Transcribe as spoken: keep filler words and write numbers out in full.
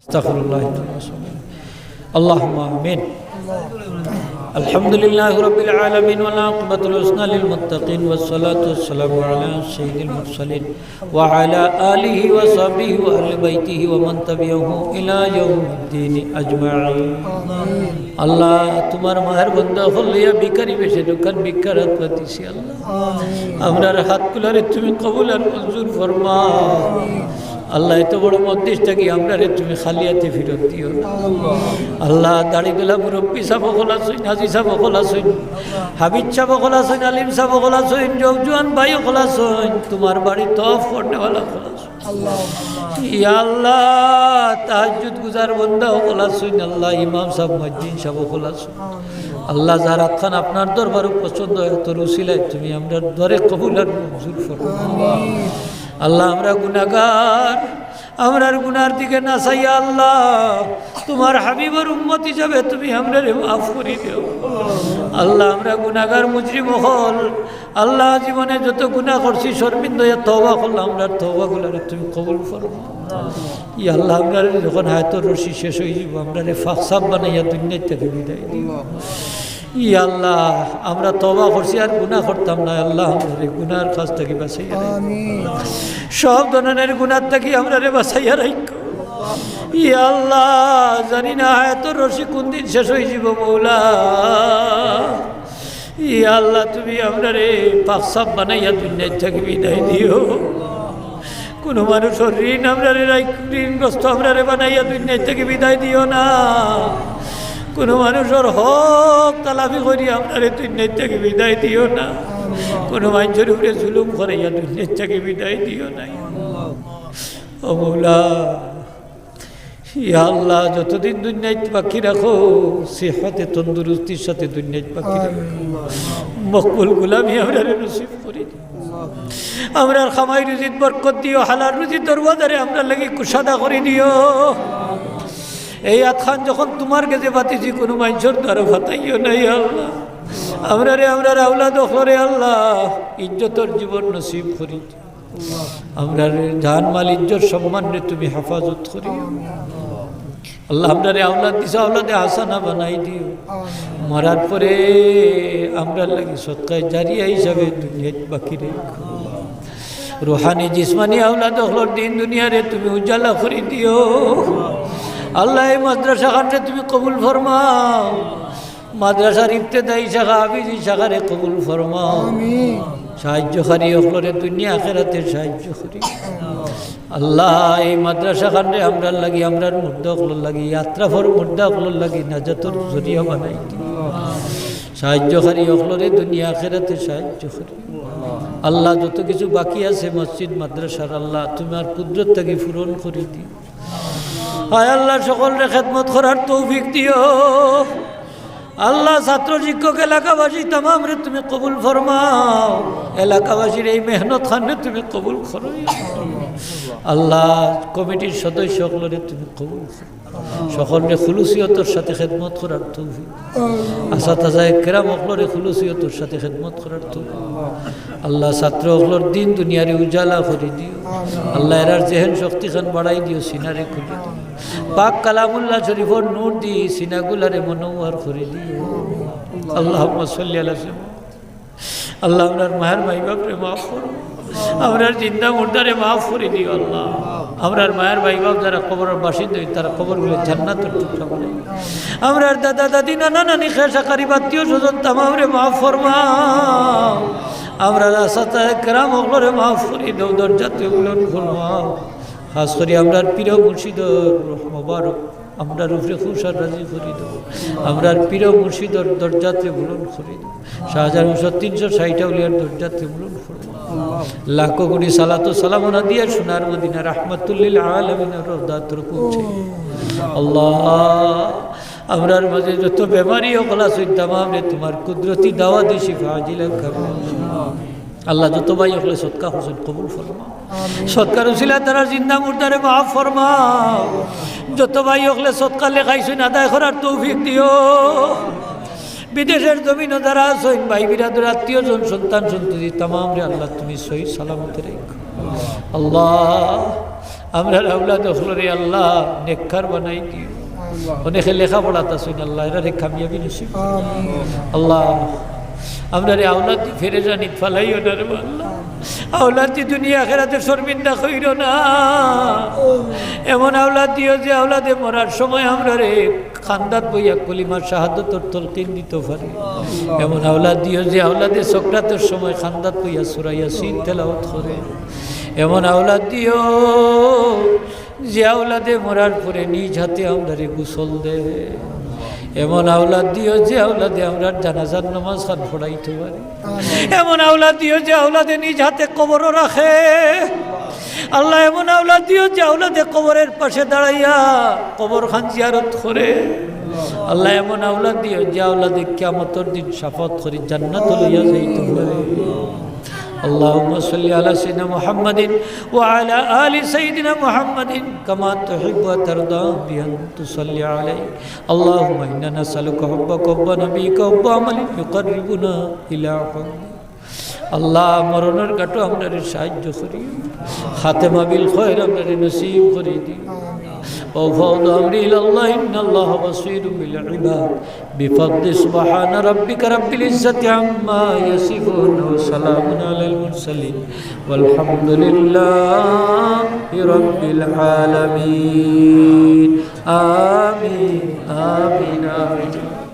أستغفر الله. اللهم آمين. الحمد لله رب العالمين، والعاقبة الحسنى للمتقين، والصلاة والسلام على سيد المرسلين وعلى آله وصحبه وأهل بيته ومن تبعه إلى يوم الدين أجمعين. আল্লাহ, তুমার মায়ের বন্দা অকল লইয়া ভিখারি বেশে দোকান ভিক্ষার হাত পাতিছি আল্লাহ। আমরার হাতগুলারে তুমি কবুল আর মঞ্জুর ফরমাও। আল্লাহ, এত বড় মজলিস থাকি আমরারে তুমি খালি হাতে ফিরত দিও না। আল্লাহ, দাড়িওয়ালা মুরব্বি সাব অকল আছইন, হাজি সাব অকল আছইন, হাফিজ সাব অকল আছইন, আলিম সাব অকল আছইন, নওজোয়ান ভাই অকল আছইন, তুমার বাড়ি তওয়াফ করনেওয়ালা অকল আছইন। ইয়া আল্লাহ, তাহাজ্জুদ গুজার বন্দা অকল আছইন, আল্লাহ, ইমাম সাব, মুয়াজ্জিন সাব অকল আছইন। আল্লাহ, যার আতখান আপনার দরবারো পছন্দ অয়, তোর উসিলায় তুমি আমরার দোয়ারে কবুল আর মঞ্জুর ফরমাও। আল্লাহ, আমরা গুনাহগার, আমরার গুনার দিকে না চাইয়া আল্লাহ, তুমার হাবিবর উম্মত হিসাবে তুমি আমরারে মাফ করি দেও। আল্লাহ, আমরা গুনাহগার মুজরিম অকল, আল্লাহ, জীবনে যত গুনাহ করছি, শরমিন্দা অইয়া তওবা করলাম, আমরার তওবাগুলারে তুমি কবুল ফরমাও। ইয়া আল্লাহ, আমরারে যখন হায়াতর রশি শেষ অইযিবো, আমরারে পাক সাফ বানাইয়া দুনিয়া থাকি বিদায় দিও। ইয়া আল্লাহ, আমরা তওবা করছি আর গুনাহ করতাম না, আল্লাহ, আমরারে গুনার কাজ থাকি বাঁচাইয়া রাখো। আমিন। সব ধরনের গুনাহ থাকি আমরারে বাঁচাইয়া রাখো। ইয়া আল্লাহ, জানি না হায়াতর রশি কুন দিন শেষ অইযিবো, মওলা। ইয়া আল্লাহ, তুমি আমরারে পাক সাফ বানাইয়া দুনিয়া থাকি বিদায় দিও। কুনু মানুষর ঋণ আমরারে রাখ-, ঋণগ্রস্ত আমরারে বানাইয়া দুনিয়া থাকি বিদায় দিও না। কুনু মানুষর হক তালাফি করি আমরারে দুনিয়া থাকি বিদায় দিও না। কুনু মানষর উপরে জুলুম করাইয়া দুনিয়া থাকি বিদায় দিও না। ও মওলা, ইয়া আল্লাহ, যতদিন দুনিয়াত বাকি রাখো, সেহতে তন্দুরুস্তির সাথে দুনিয়াত বাকি রাখো। মকবুল গোলামি আমরারে নসিব করি দিও। আমরার কামাই রুজিত বরকত দিও, হালাল রুজির দরওয়াজারে আমরার লাগি কুশাদা করি দিও। এই আতখান যখন তুমার গেছে পাতিছি, কুনু মানষর দ্বারা পাতাইও না, ইয়া আল্লাহ। আমরারে, আমরার আওলাদ অকলরে আল্লাহ, ইজ্জতর জীবন নসিব করি দিও। আমরার জান মাল ইজ্জত সম্মানরে তুমি হেফাজত করিও। আল্লাহ, আমরারে আওলাদ দিছো, আওলাদে হাসানা বানাই দিও। মরার পরে আমরার লাগি সদকায়ে জারিয়া হিসাবে দুনিয়াত বাকি রাখো। রুহানি, জিসমানি আওলাদ অকলর দিন দুনিয়ারে তুমি উজালা করি দিও। আল্লাহ, এই মাদ্রাসা খানরে তুমি কবুল ফরমাও। মাদ্রাসার ইবতেদায়ী শাখা, হাফিজি শাখারে কবুল ফরমাও। আমিন। সাহায্যকারী অকলরে দুনিয়া আখেরাতে সাহায্য করি। আল্লাহ, এই মাদ্রাসা খানরে আমরার লাগি, আমরার মুর্দা অকলর লাগি, আতরাফর মুর্দা অকলর লাগি নাজাতর জরিয়া বানাই দিও। সাহায্যকারী অকলরে দুনিয়া আখেরাতে সাহায্য করি। আল্লাহ, যত কিছু বাকি আছে মসজিদ মাদ্রাসার, আল্লাহ, তুমার কুদরত থাকি পূরণ করি দিও। হায় আল্লাহ, সকলরে খেদমত করার তৌফিক দিও। আল্লাহ, ছাত্র শিক্ষক এলাকাবাসী তামামরে তুমি কবুল ফরমাও। এলাকাবাসীর এই মেহনত খানরে তুমি কবুল করো। আল্লাহ, কমিটির সদস্য অকলরে তুমি কবুল করো। সকলরে খুলুসিয়তর সাথে খেদমত করার তৌফিক। আসাতাজা একরাম অকলরে খুলুসিয়তর সাথে খেদমত করার তৌফিক। আল্লাহ, ছাত্র অকলর দিন দুনিয়ারে উজালা করি দিও। আল্লাহ, এরার জেহেন শক্তি খান বাড়াই দিও, সিনারে খুলি দিও। পাক কালামুল্লাহ শরীফর নূর দি সিনাগুলারে মনোহর করি দিও। আল্লাহুম্মা সাল্লি আলা সাইয়্যিদিনা। আল্লাহ, আমরার মায়ের ভাই বাপরে মাফ করো, আমরার জিন্দা মুর্দারে মাফ করি দিও। আল্লাহ, আমরার মায়ের ভাই বাপ যারা কবরর বাসিন্দা, তারা কবরগুলো জান্নাতের টুকরা বানাই। আমরার দাদা দাদি, নানা নানি, খেশ আকারিব, আত্মীয় স্বজন তামামরে মাফ ফরমাও। আমরার আসাতাজা একরাম অকলরে মাফ করি দেও, দরজাতে বুলন্দ ফরমাও। খাস করি আমরার পীর মুর্শিদর রুহ মোবারক আমরার উপরে খুশ আর রাজি করি দেও। আমরার পীর মুর্শিদর দরজাতে বুলন্দ করি দেও। শাহজালাল তিনশো ষাইট আউলিয়ার দরজাতে বুলন্দ ফরমাও। লাখো কোটি সালাত ও সালাম ওনা দিয়া সোনার মদিনা রহমাতুল্লিল আলামিনের রওজাত পৌঁছে। আল্লাহ, আমরার মাঝে যত বেমারি অকল আছইন, তামামরে তুমার কুদরতি দাওয়াতি শিফা আজিলা খাবে। আল্লাহ, যত ভাই অকলে সদকা করছইন কবুল ফরমাও। সদকার উসিলায় তারার জিন্দা মুর্দারে মাফ ফরমাও। যত ভাই অকলে সদকা লেখাইছইন আদায় করার তৌফিক দিও। বিদেশের জমিনো যারা আছইন, ভাই বিরাদর, আত্মীয় জন, সন্তান সন্ততি, তামামরে আল্লাহ তুমি সহি সালামতে রাখো। আল্লাহ, আমরার আওলাদ অকলরে আল্লাহ নেককার বানাই দিও। অনেকে লেখাপড়াত আছইন, আল্লাহ এরারে কামিয়াবি নসিব। আল্লাহ, আমরারে আওলাদ দি পেরেশানিত ফালাইও না রে আল্লাহ। আওলাদ দি দুনিয়া আখেরাতে শর্মিন্দা কইরো না। এমন আওলাদ দিও যে আওলাদে মরার সময় আমরারে কান্দাত বইয়া কলিমা শাহাদতর তলকিন দিতো পারে। এমন আওলাদ দিও যে আওলাদে সকরাতর সময় কান্দাত বইয়া সূরা ইয়াসিন তেলাওয়াত করে। এমন আওলাদ দিও যে আওলাদে মরার পরে নিজ হাতে আমরারে গোসল দেয়। এমন আওলাদ দিও যে আওলাদে আমরার জানাজার নামাজ খান পড়াইতো পারে। এমন আওলাদ দিও যে আওলাদে নিজ হাতে কবরও রাখে। আল্লাহ, এমন আওলাদ দিও যে আওলাদে কবরের পাশে দাঁড়াইয়া কবর খান জিয়ারত করে। আল্লাহ, এমন আওলাদ দিও যে আওলাদে কিয়ামতর দিন শাফাআত করি জান্নাত লইয়া যাইতো পারে। اللهم صل على سيدنا محمد وعلى آل سيدنا محمد كما تحب وترضى بأن تصلي عليه. اللهم إنا نسألك حبك وحب نبيك وحب عمل يقربنا إلى حبك. আল্লাহ, মরণর ঘাটো আমরারে সাহায্য করি, খাতেমা বিল খৈর আমরারে নসিব করি দিও। وأفوض أمري إلى الله إن الله بصير بالعباد. بفضل سبحان ربك رب العزة عما يصفون وسلام على المرسلين والحمد لله رب العالمين. آمين، آمين، آمين.